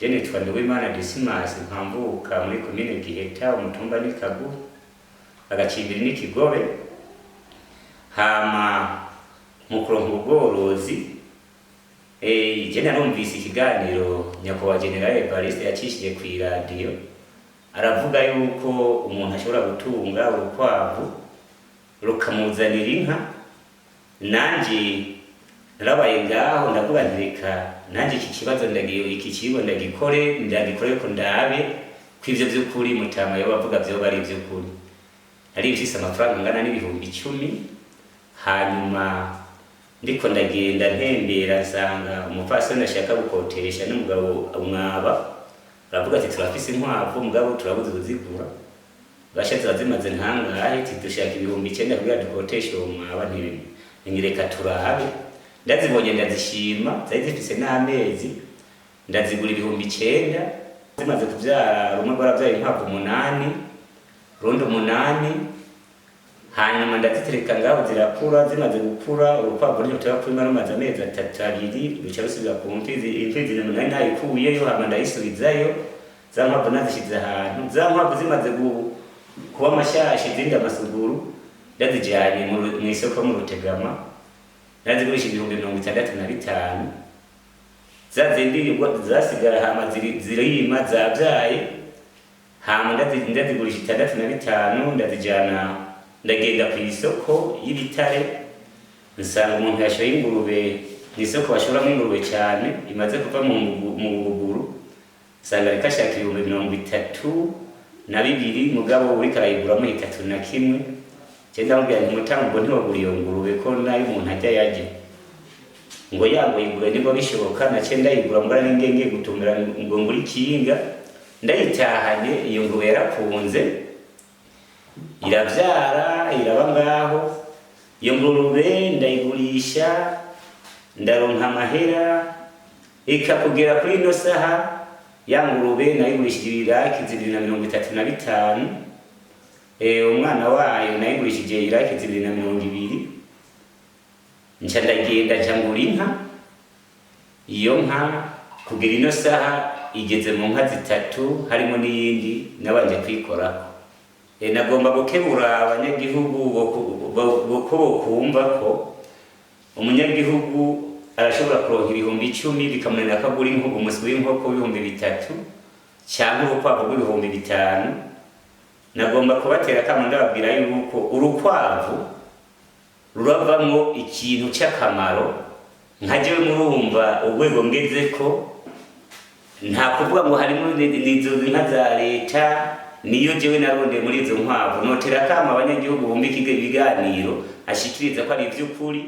Je nitwa Nduwimana Dismas, nkamvuka muri komine Giheta, umutumba ni Kaguhu, agacimbiri ni Kigobe. Hama mu kuronka ubworozi, je narumvise ikiganiro nyakubahwa General Evariste yacishije kw'iradiyo, aravuga yuko umuntu ashobora gutunga urukwavu rukamuzanira inka. Nanje narabaye ngaho, ndavuga nti: "Reka nanje iki kibazo ndagiye, iki kigo ndagikore ko ndabe ko ivyo vy'ukuri mutama yo bavuga vyoba ari ivy'ukuri." Nari mfise amafaranga angana n'10,000. Hanyuma ndiko ndagenda ntembera, nsanga umupfasoni ashaka gukotesha n'umugabo umwaba. Aravuga ati: "Turafise inkwavu, mugabo turabuze kuzigura." Basha ziba zimaze nkangahe? Ati: "Dushaka 9000 kugira dukoteshe uwo mwaba." Ntireka turabe. Ndazibonye ndazishima, zari zifise n'amezi, ndazigura 9000. Zimaze kuvyara, rumwe rwaravyaye inkwavu umunani, urundi umunani. Hanyuma ndazitereka ngaho zirakura. Zimaze gukura, urukwavu ntiruteba kurima, rumaze amezi 3, 2, ruca rusubira ku mfizi. Imfizi nari nayikuyeyo, hama ndayisubizayo. Za nkwavu nazishize ahantu. Za nkwavu zimaze kuba amashashi, izindi amasuguru, ndazijanye mw'isoko mu Rutegama, nazigurisha 65,000. Za zindi zasigara, hama zirima, zavyaye, hama ndazigurisha 65. Ndazijana, ndagenda ku isoko y'Ibitare, nsanga umuntu yashoye ingurube mw'isoko bashoramwo ingurube cyane, imaze kuva mu buguru. Nsanga ariko ashaka 32,000, mugabo uriko arayiguramo 31. Je ndamubwira nti: "Mutanga, ubwo ntiwagura iyo ngurube, ko nayo umuntu ajya yarya?" Ngo yango yigure niba bishoboka. Nace ndayigura, mbona ninge ngiye gutumbera ngo ngure ikinga. Ndayitahanye, iyo ngurube yarakunze, iravyara, iraba ngaho. Iyo ngurube ndayigurisha, ndaronka amahera. Eka kugera kuri ino saha, ya ngurube nayigurishije 235,000. Umwana wayo nayigurishije 220,000. Nca ndagenda, nca ngura inka. Iyo nka kugera ino saha igeze mu nka zitatu, harimo n'iyindi nabanje kwikorako. Nagomba gukebura abanyagihugu ko bokumva ko umunyagihugu arashobora kuronka 10,000, bikamunanira ko agura umuswi w'inkoko w'3000 cyangwa urukwavu rw'ibihumbi 5. Nagomba kubatera akamo, ndababwira yuko urukwavu ruravamwo ikintu cy'akamaro. Nka jewe, murumva urwego ngezeko, nta kuvuga ngo harimo nizo nka za leta, niyo jewe narondeye muri izo nkwavu. Notera akamo abanyagihugu bumva ibiganiro ashikiriza ko ari ivy'ukuri.